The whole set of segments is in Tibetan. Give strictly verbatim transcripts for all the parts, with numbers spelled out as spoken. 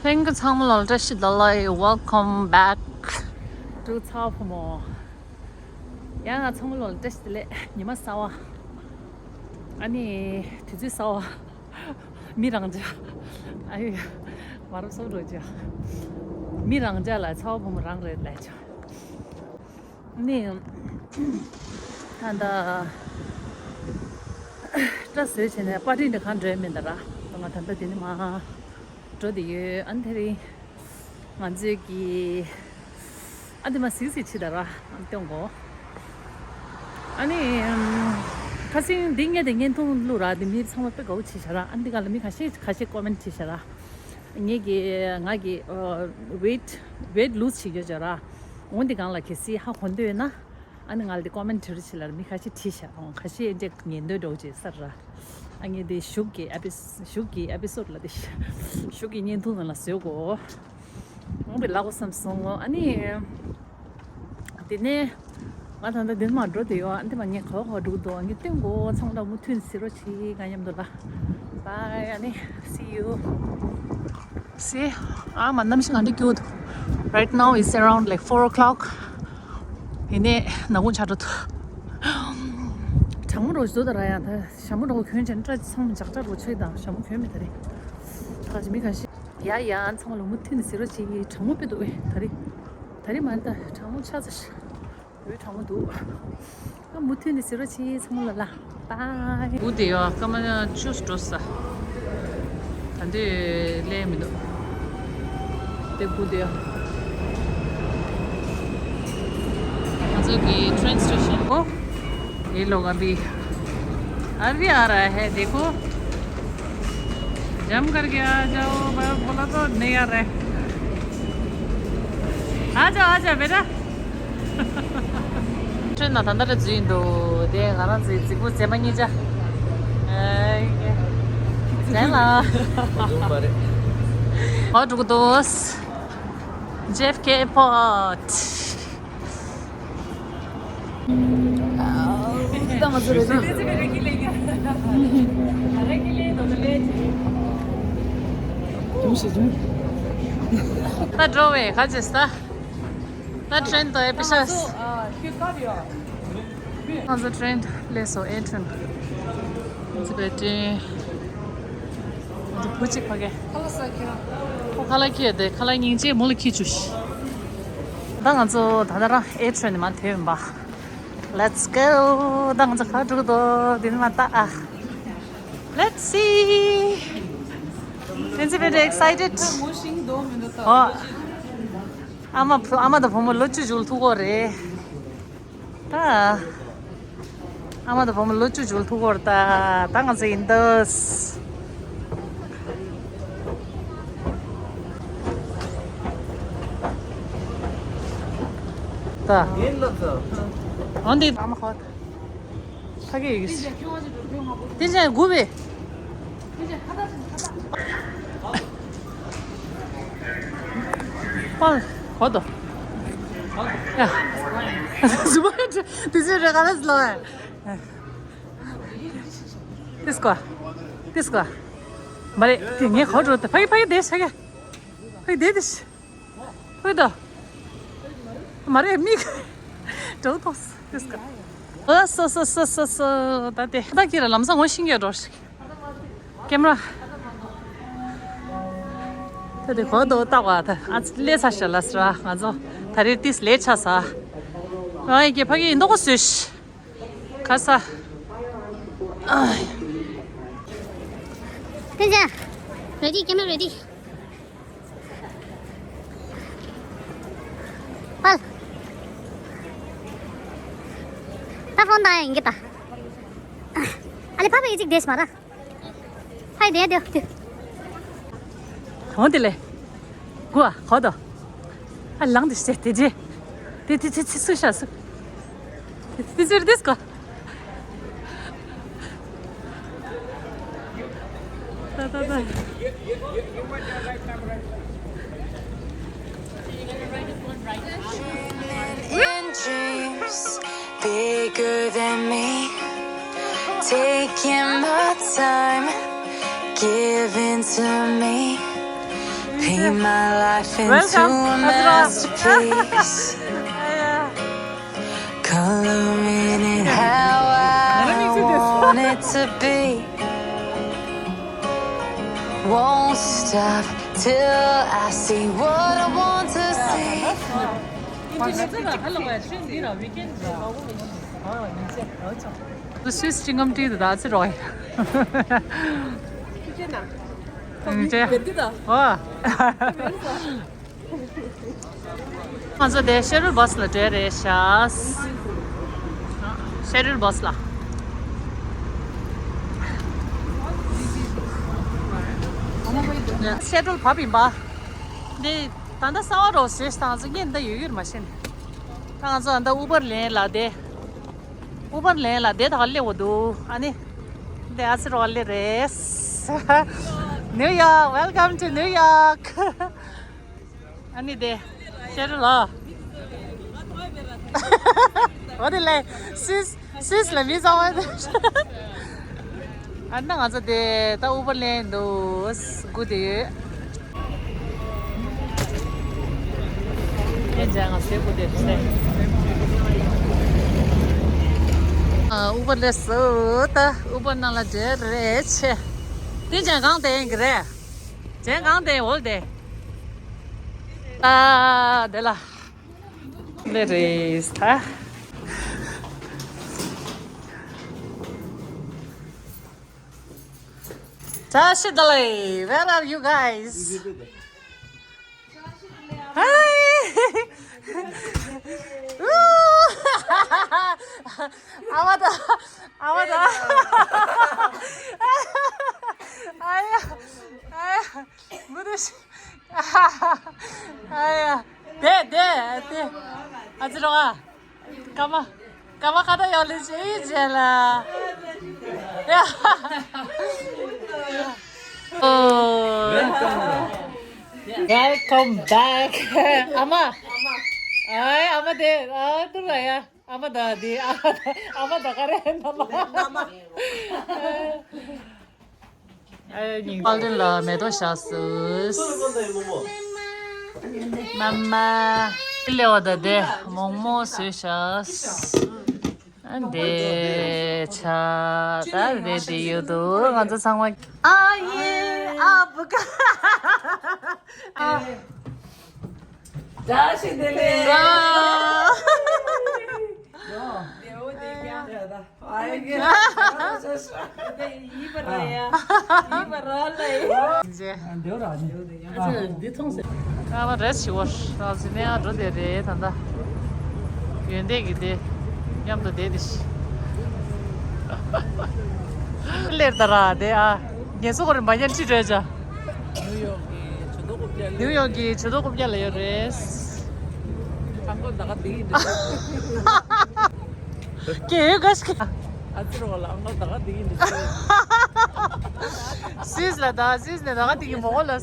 ལྷན་རྒྱས་ཚང་མ་ལ་བཀྲ་ཤིས་བདེ་ལེགས། Welcome back to ཚ་བ་བུ་མོ། ཡང་ང་ཚང་མ་ལ་བཀྲ་ཤིས་བདེ་ལེགས། ཉི་མ་གསར་བ། ཨ་ནི་དུས་ཚོད་གསར་བ། མི་རང་འཇགས། ཨ་ཡོ། མ་རབས་སོ་འགྲོ་འཇགས། མི་རང་འཇགས་ལ་ཚ་བ་བུ་མོ་རང་རེད་ལས་ཆོག་ནི། ད་ལྟ་སྐྲ་བཟོས་བྱས་ནས་པར་ཊི་འདྲ་གང་འགྲོ་ཡ་མིན་ད་ར། ད་ང་ད་ལྟ་དེ་ནི་མ་འགྲོ་བསྡད་ཡོད། ཨ་ནི་དེ་རིང་ང་ཚོས་ཀྱི་ཨ་འདི་མ་གཟིགས་གཟིགས་བྱེད་ད་ར། ཨ་ནི་སྟོན་གོ་ཨ་ནི་ཁ་སང་འདི་ངས་དེ་བརྙན་ཐུང་བླུགས་ར། དེ་མི་ཚང་མ་དཔེ་དགའ་བོ་བྱས་བཞག་ར། ཨ་འདི་ག་ལ་མི་ཁ་ཤས་ཁ་ཤས་ཀོ་མེན་ཊི་བྱས་བཞག་ར། ངས་ཀྱི་ང་གི་weight weight lose བྱེད་ཀྱི་ཡོད་བྱས་ར། འོ་འདི་གང་ལ་གལ་སྲིད་ཧ་གོ་འདོད་ཡོད་ན། ཨ་ནི་ང་ལ་དེ་ཀོ་མེན་ཊི་བྲིས་ལ་མི་ཁ་ཤས་བྲིས་ཤག་ཨོ་ཁ་ཤས་འདྲ་ཉན་འདོད་འདྲ་བོ་བྱས་ས་ར། ཨ་ངས་དེ་གཞུག་གི་ཨེ་པི་གཞུག་གི་ཨེ་པི་སོ་ཌི་ལ་དེ་གཞུག་གི་བརྙན་ཐུང་ནང་ལ་བཟོས་གོ་འོང་བའི་ལ་གོ་བསམ་སོང་ངོ་། ཨ་ནི་དེ་ནས་ང་ད་ལྟ་དེ་མ་འགྲོ་དེ་ཡོད། ཨ་འདི་མ་ངས་ག་བ་ག་བ་འགྲོ་གི་འདུག་ངས་སྟོན་གོ་ཚང་མ་མུ་མཐུད་ནས་གཟིགས་རོགས་གྱིས། ང་མཉམ་དུ་ལ། Bye ཨ་ནི་see you། See, ཨ་མ་གནམ་གཤིས་ག་འདྲ་སྐྱོ་འདུག Right now it's around like four o'clock. ཡིན་ནའི་ནག་ཁུང་ཆགས་འགྲོ་འདུག་གྲང་མོ་རོ་བཟོ་ད་ར་ཡ། ད་ཞྭ་མོ་རོ་གྱོན་ཅན་སྐྲ་ཚང་མ་འཇག་སྐྲ་རོ་ཆེ་དང་ཞྭ་མོ་གྱོན་མེད་ད་རེད། ད་ག་ཅི་མི་ག་ཤི། ཡ་ཡ་ཚང་མ་ལ་མུ་མཐུད་ནས་གཟིགས་རོགས་གྱིས། གྲང་མོ་དཔེ་འདུག་ཨེ་ད་རེད། ད་རེད་མ་རེད་ད་གྲང་མོ་ཆགས་ཚར། འོད་གྲང་མོ་འདུག་ཨ་མུ་མཐུད་ནས་གཟིགས་རོགས་གྱིས་ཚང་མ་ལ་ལ། Bye། སྒུག་བསྡད་ཡོད། སྐར་མ་བཅུ་འགྲོ་ས། ད་འདི་ལས་མི་འདུག་དེ་སྒུག་བསྡད་ཡོད། ང་ཚོ་གི་train station ཨོ། ये लोग अभी अभी आ रहा है। देखो, जम करके आ जाओ। बोला तो नहीं आ रहा है। आ जाओ, आ जाओ बेटा। ཁྲོད་ན་ད་ལྟ་རེ་འཛུལ་ཡིན་འདུག་དེ་ང་རང་ཚོའི་རྫིག་པོ་མཛེས་མ་གཉིས་ཆ། ཨེ། ཟེར་ལ། འོ་འགྲོ་གི་འདུག J F K Airport། ད་འགྲོ་བའི་ག་ཅེས་ད། ད་train་དང་ཨེ་པི་ཤ། ང་ཚོ་train་སླེབས་སོང་། A train། ང་ཚོ་བེ་ཏྲིན། ང་ཚོ་བུ་གཅིག་ཕ་གི། ཁོ་ཁ་ལག་ཁྱེར་དེ་ཁ་ལག་སྙིང་རྗེ་མོ་ལ་ཁྱེར་བཅུག་ད་ང་ཚོ་ད་ལྟ་རང་A train་ནས་མར་ཐོན་ཡིན་པ། Let's go། ད་ང་ཚོ་ག་འགྲོ་གི་འདུག་འདི་ནས་མར་ལྟ་ཨ། Let's see། ང་ཚོ་very excited། ཨོ། ཨ་མ་བུ་ཨ་མ་དང་བུ་མོ་ལོ་བཅུ་བཞུགས་ཐུག་གོ་རེད། ད། ཨ་མ་དང་བུ་མོ་ལོ་བཅུ་བཞུགས་ཐུག་གོ་རེད་ད། ད་ང་ཚོ་ཡིན་ད། ད། འོན་ཏེ་ཨ་མ་ཁོ། ཕ་གི་ཡོད་གི། དེ་ཅན་དགུ་བས། པལ་གོ་དོ། ཡ། ཟུ་བ་དེ་ཅན་རེ་ག་ལ་ཟི་ལོ་ཨེ། དེ་སྐོ། དེ་སྐོ། མ་རེད་དེ་ངས་གོ་འགྲོ་དེ་ཕ་གི་ཕ་གི་དེ་ཤ་གི། ཕ་གི་དེ་དེ་ཤ། ཧུད་དོ། མ་རེད་མིག་འགྲོ་ཐོག་སི་སི་ཀ་ཨ་སོ་སོ་སོ་སོ་སོ། ད་དེ་ད་ཁྱེད་ར་ལམ་སང་ངོ་ཤེས་ཀྱི་འགྲོ་ཞིག་ཀེམ་ར། ད་དེ་གོ་དོ་ལྟ་བ་ད་ཨ་ཙི་ལས་ཚ་ཤ་ལ་སི་ར་ང་ཚོ་ད་རེས་ཏིས་ལས་ཆ་ས། ང་ཡི་གེ་ཕ་གི་ཡིན་མདོག་གོ་སུས་ཁ་ས། ཐེན་ཅན། རེ་ཌི། ཀེམ་ར་རེ་ཌི། པལ། ད་ཕོན་ད་ཡིན་གི་ད། ཨ་ལེ་ཕ་ཕ་ཡི་ཅིག་དེས་མ་ར། ཕ་ཡི་དེ་དེ་དེ། གང་དེ་ལེ། གོ་ཨ་གོ་དོ། ཨ་ལང་དེ་ཤེ་དེ་ཇེ། དེ་དེ་དེ་དེ་སུ་ཤ་སུ། དེ་དེ་ཟེར་དེས་གོ། ད་ད་ད། In dreams, bigger than me. Taking my time, giving to me. Paint my life into Welcome. a masterpiece. Coloring it how I want it to be. Won't stop till I see what I want to see. This is Chingam tea, that's it, Roy. ཨ་ཅེ། ཨོ། ང་ཚོ་དེ་ཤེ་ཌུལ་བྷ་སི་ལ་འགྲོ་རེད་ཤག་ཤེ་ཌུལ་བྷ་སི་ལ། ཤེ་ཌུལ་བབས་ཡིན་པ། འདི་ད་ལྟ་གསར་པ་རོ་ཟེར་དང་ཚོ་ངས་འདི་ཡོད་ཡོད་མ་ཤེས་ནས། ད་ང་ཚོ་ད་ལྟ་ཨུ་བར་ལེན་ལ་དེ། ཨུ་བར་ལེན་ལ་དེ་ད་ག་སླེབས་འོ་འདུག་ཨ་ནི། འདི་ཨ་ཙི་རོ་སླེབས་རེད། New York, welcome to New York. ཨ་ནི་དེ། ཤེ་ཌུལ་ལ། འོ་དེ་ལས་སུད་སི། སུད་སི་ལ་མི་ཚང་མ། ཨ་ནི་ང་ཚོ་དེ་ད་ཨུ་བར་ལེན་འདུག་སྒུག་བསྡད་ཡོད། ཨེ་ཇ་ང་ཚོའི་སྒུག་བསྡད་ཚེ། ཨ། ཨུ་བར་སླེབས་སོང་། ད་ཨུ་བར་ནང་ལ་འགྲོ་རེད་ཆེ། དེ་ཅང་གང་དེ་ཡིན་གི་རེད། ཅན་གང་དེ་འོལ་དེ། ཨ། དེ་ལ། ལེ་རེས་ད། བཀྲ་ཤིས་བདེ་ལེགས། Where are you guys? Hi. ཨ་མ་ད། ཨ་མ་ད། ཨ་ཡ། ཨ་ཡ། མུ་དུ་ཤི། ཨ་ཡ། དེ་དེ་དེ། ཨ་ཙི་རོ་ཨ། ཀ་མ། ཀ་མ་ཁ་ད་ཡོད་ལེ་ཅི་ཇེ་ལ། ཡ། ཨོ། Welcome back. ཨ་མ། ཨའི་ཨ་མ་དེ་ཨ་ཏུ་ར་ཡ། ཨ་མ་ད་དེ་ཨ་མ་ད་ཨ་མ་ད་ག་རེ་ཨ་མ། ཨ་ནི་པལ་ཏན་ལ་མེ་ཏོག་བཞག་སོང་། མ་མ། ལེ་བ་ད་དེ་མོག་མོག་བཟོས་བཞག་ཨ་འདི་ཆ་ད་རེད་དེ་ཡོད་དོ་ང་ཚོ་ཚང་མ། ཨ་ཡེ་ཨ་བུ་ག་ཨ། བཀྲ་ཤིས་བདེ་ལེགས། ཡོ། ཡོ། ཡོ། ཡོ། ཡིན་པ་ར་ཡ། ཡིན་པ་ར་ལ་ཡ། འདེའུ་ར་ནི། འདི་མཐོང་སེ། ང་མ་རེད་ཞི་བར་རང་ཚོ་ནས་ཨ་འགྲོ་དེ་རེད་ད་ལྟ། ཡོན་ཏན་གྱི་དེ། མཉམ་དུ་བསྡད་དེ་ཤི། ལེར་ད་ར་དེ་ཨ། ངལ་གསོ་ཁོ་རེ་མ་ཉན་ཁྲི་རེད་ཅག་ནིའུ་ཡོག་གི་ཇུ་ནིའུ་ཡོག་གི་ཇུ་ནོ་རྐུབ་བཀྱག་ལ་ཡོད་རེད། ཨ་མགོ་ད་ག་དེ་ཡིན་འདི། ཀེ་ཡོད་ག་ཤི། ཨ་ཙི་རོ་ལ་ཨ་མགོ་ད་ག་དེ་ཡིན་འདི། སུད་སི་ལ་ད་སུད་སི་ནས་ད་ག་དེ་ཡིན་མོ་ལ། ད་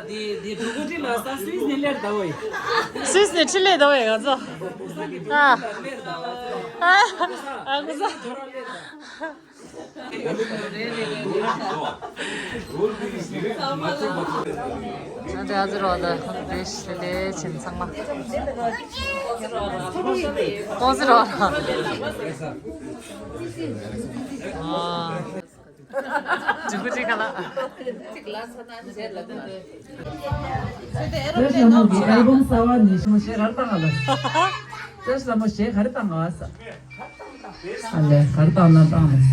དེ་དེ་འགྲོ་གི་ལ་ས་སུད་སི་ནས་ལེར་ད་བོ་ཡིན། སུད་སི་ནས་ཁྲི་ལེར་ད་བོ་ཡིན་ང་ཚོ། ཨ། ཨ་ཨ་ཁུ་ཚོ། ང་ཚོ་ཨ་ཙི་རོ་ད་ཁོང་ཚོ་བེད་ལེ་ལེ་ཕྱིན་ཚང་མ། ཨ་ཙི་རོ། ཨ། ཇུ་གུ་ཅི་ཁ་ལ། ཏེ་ཤ་མོ་གི་ཨལ་བམ་གསར་བ་ནི་ཤ་མོ་ཞེ་གར་བཏང་ང་ལ། ཏེ་ཤ་མོ་ཞེ་གར་བཏང་ང་ས། ཨ་ལས་གར་བཏང་ན་བཏང་ནས།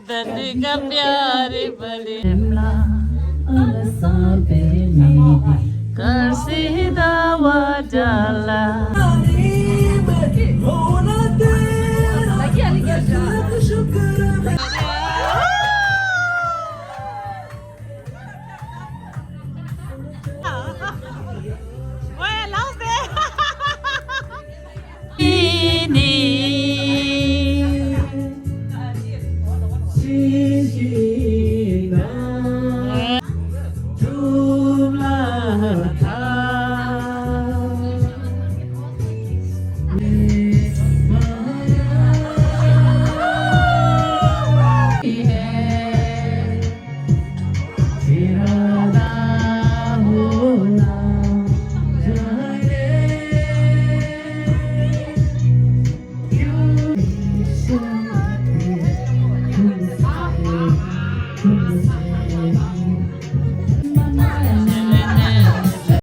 दर्द का प्यार बड़ी कर सीधा वाजाला।